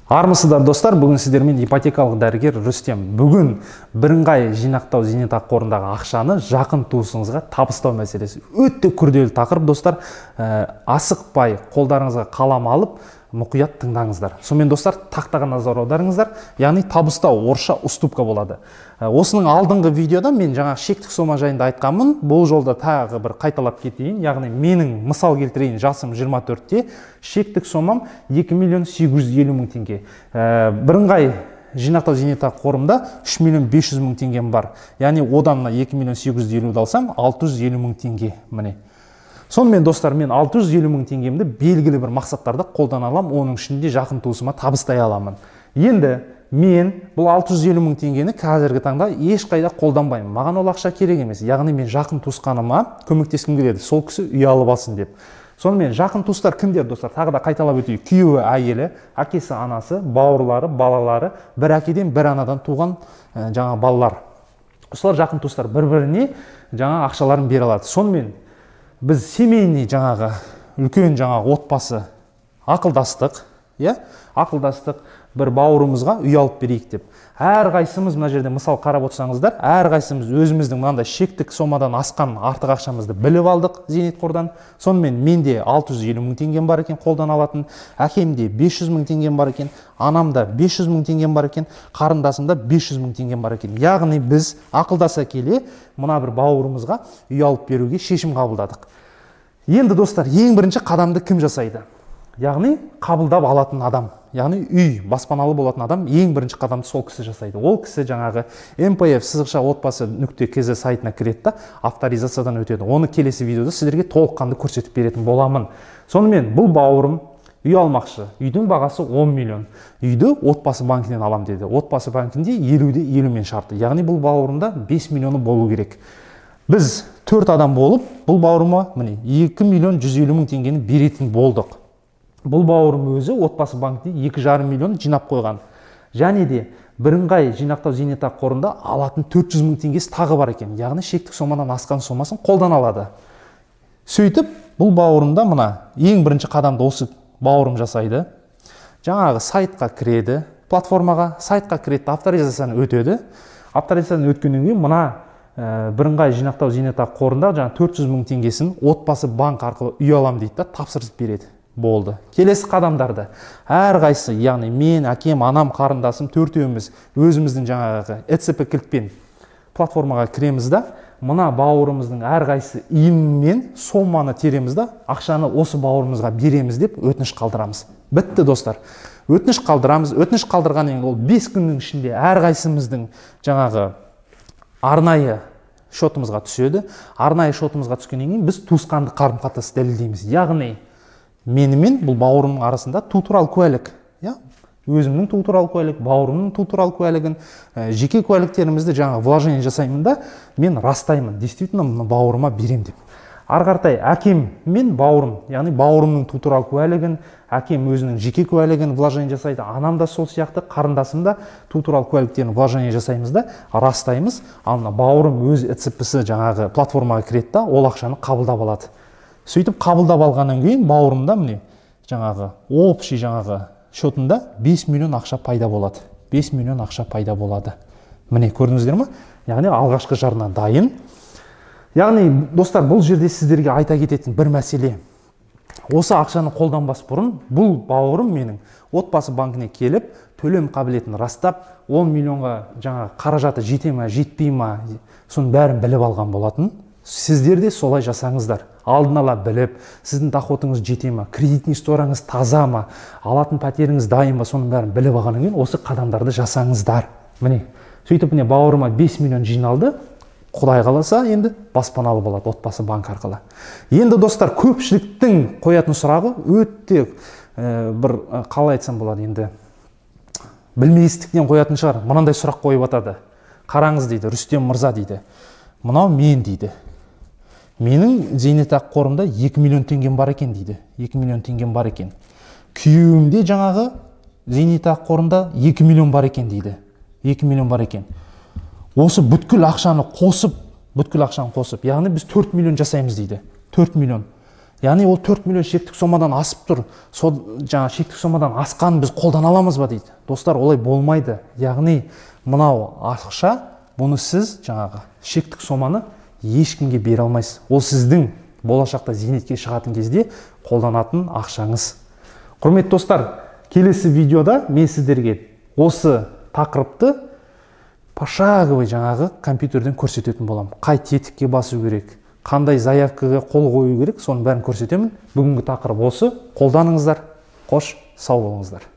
Армысыздар, достар, бүгін сіздермен ипотекалық дәрігер Рүстем. Бүгін бірыңғай жинақтау зейнетақы қорындағы ақшаны жақын туысыңызға табыстау мәселесі. Өте күрделі тақырып, достар. Асықпай қолдарыңызға қалам алып, мұқият тыңдаңыздар. Сонымен, достар, тақтаға назар аударыңыздар. Яғни табыстау орысша уступка болады. Осының алдыңғы видеода мен жаңа шектік сома жайында айтқанмын. Бұл жолда тағы бір қайталап кетейін. Яғни менің мысал келтірейін, жасым 24-те, шектік сомам 2 миллион 850 мың теңге. Бірыңғай жинақтау зейнетақы қорымда 3 миллион 500 мың теңгем бар. Яғни одан 2 миллион 850-ді алсам, 650 мың теңге. Міне. Сонымен, достар, мен 650 мың теңгемді белгілі бір мақсаттарда қолдана аламын, оның ішінде жақын туысыма табыстай аламын. Енді мен бұл 650 мың теңгені қазіргі таңда ешқайда қолданбаймын. Маған ол ақша керек емес. Яғни мен жақын туысқаныма көмектескім келеді, сол кісі үй алып алсын деп. Сонымен жақын туыстар кімдер, достар? Тағы да қайталап өтейік. Күйеуі, әйелі, әкесі, анасы, бауырлары, балалары, бір әкеден, бір анадан туған жаңа балалар. Осылар жақын туыстар, бір-біріне жаңа ақшаларын бере алады. Сонымен біз семейный жаңағы үлкен жаңағы отбасы ақылдастық, иә, ақылдастық, бір бауырымызға үй алып берейік деп. Әрқайсымыз мына жерде мысал қарап отырсаңыздар, әрқайсымыз өзіміздің мынандай шектік сомадан асқан артық ақшамызды біліп алдық зейнетқордан. Сонымен менде 650 мың теңгем бар екен қолдан алатын, әкемде 500 мың теңгем бар екен, анамда 500 мың теңгем бар екен, қарындасымда 500 мың теңгем бар екен. Яғни біз ақылдаса келе мына бір бауырымызға үй алып беруге шешім қабылдадық. Енді, достар, ең бірінші қадамды кім жасайды? Яғни қабылдап алатын адам, яғни үй баспаналы болатын адам ең бірінші қадамды сол кісі жасайды. Ол кісі жаңағы МПФ сызықша отбасы нүкте кз сайтына кіреді да, авторизациядан өтеді. Оны келесі видеода сіздерге толыққанды көрсетіп беретін боламын. Сонымен бұл бауырым үй алмақшы. Үйдің бағасы 10 миллион. Үйді отбасы банкінен алам деді. Отбасы банкінде 50-де 50-мен шарты. Яғни бұл бауырымда 5 миллионы болу керек. Біз 4 адам болып, бұл бауырыма міне 2 миллион 150 мың теңгені беретін болдық. Бұл бауырым өзі отбасы банкінде 2,5 миллион жинап қойған. Және де бірыңғай жинақтау зейнетақы қорында алатын 400 мың теңгесі тағы бар екен. Яғни шектік сомадан асқан сомасын қолдан алады. Сөйтіп, бұл бауырымда мына ең бірінші қадамды осы бауырым жасайды. Жаңағы сайтқа кіреді, платформаға, сайтқа кіреді, авторизацияны өтеді. Авторизацияны өткеннен кейін мына бірыңғай жинақтау зейнетақы қорында жаңа 400 мың теңгесін отбасы банк арқылы үй алам дейді да, тапсырыс береді. Болды. Келесі қадамдарды әрқайсысы, яғни мен, әкем, анам, қарындасым төртеуміз өзіміздің жаңағы ЭЦП кілтпен платформаға кіреміз да, мына бауырымыздың әрқайсысы ИИН-мен соманы тереміз да, ақшаны осы бауырымызға береміз деп өтініш қалдырамыз. Бітті, достар. Өтініш қалдырамыз. Өтініш қалдырғаннан кейін ол 5 күннің ішінде әрқайсымыздың жаңағы арнайы шотымызға түседі. Арнайы шотымызға түскеннен кейін біз туысқандық қарым-қатынас дәлелдейміз. Яғни менімен бұл бауырымның арасында туу туралы куәлік, иә? Өзімнің туу туралы куәлік, бауырымның туу туралы куәлігін, жеке куәліктерімізді жаңа вложение жасаймын да, мен растаймын, действительно мына бауырыма берем деп. Ары қаратай әкем мен бауырым, яғни бауырымның туу туралы куәлігін, әкем өзінің жеке куәлігін вложение жасайды, анам да сол сияқты, қарындасым да туу туралы куәліктерін вложение жасаймыз да, растаймыз. Ал мына бауырым өз ЭЦП-сі жаңағы платформаға кіреді да, ол ақшаны қабылдап алады. Сөйтіп қабылдап алғаннан кейін бауырымда міне жаңағы общий жаңағы счетында 5 миллион ақша пайда болады. 5 миллион ақша пайда болады. Міне көрдіңіздер ме? Яғни алғашқы жарна дайын. Яғни, достар, бұл жерде сіздерге айта кететін бір мәселе. Осы ақшаны қолданбас бұрын бұл бауырым менің отбасы банкіне келіп, төлем қабілетін растап, 10 миллионға жаңағы қаражаты жете ма, жетпей ма, соның бәрін біліп алған болатын. Сіздер де солай жасаңыздар. Алдын ала біліп, сіздің доходыңыз жете ма, кредитный историяңыз таза ма, алатын пәтеріңіз дайын ба, соның бәрін біліп алғаннан кейін осы қадамдарды жасаңыздар. Міне, сөйтіп міне бауырыма 5 миллион жиналды. Құдай қаласа, енді баспаналы болады отбасы банк арқылы. Енді, достар, көпшіліктің қоятын сұрағы өте бір қалай айтсам болады енді, білместіктен қоятын шығар. Мынандай сұрақ қойып атады. Қараңыз дейді, Рүстем мырза дейді. Мынау мен дейді. Менің зейнетақы қорымда 2 миллион теңгем бар екен дейді. 2 миллион теңгем бар екен. Күйеуімде жаңағы зейнетақы қорында 2 миллион бар екен дейді. 2 миллион бар екен. Осы бүткіл ақшаны қосып, бүткіл ақшаны қосып, яғни біз 4 миллион жасаймыз дейді. 4 миллион. Яғни ол 4 миллион шектік сомадан асып тұр. Сол жаңа шектік сомадан асқанын біз қолдана аламыз ба дейді. Достар, олай болмайды. Яғни мынау ақша, бұны сіз жаңағы шектік соманы ешкімге бере алмайсыз. Ол сіздің болашақта зейнетке шығатын кезде қолданатын ақшаңыз. Құрметті достар, келесі видеода мен сіздерге осы тақырыпты пошаговый жаңағы компьютерден көрсететін боламын. Қай тетікке басу керек, қандай заявкаға қол қою керек, соның бәрін көрсетемін. Бүгінгі тақырып осы. Қолданыңыздар. Қош, сау болыңыздар.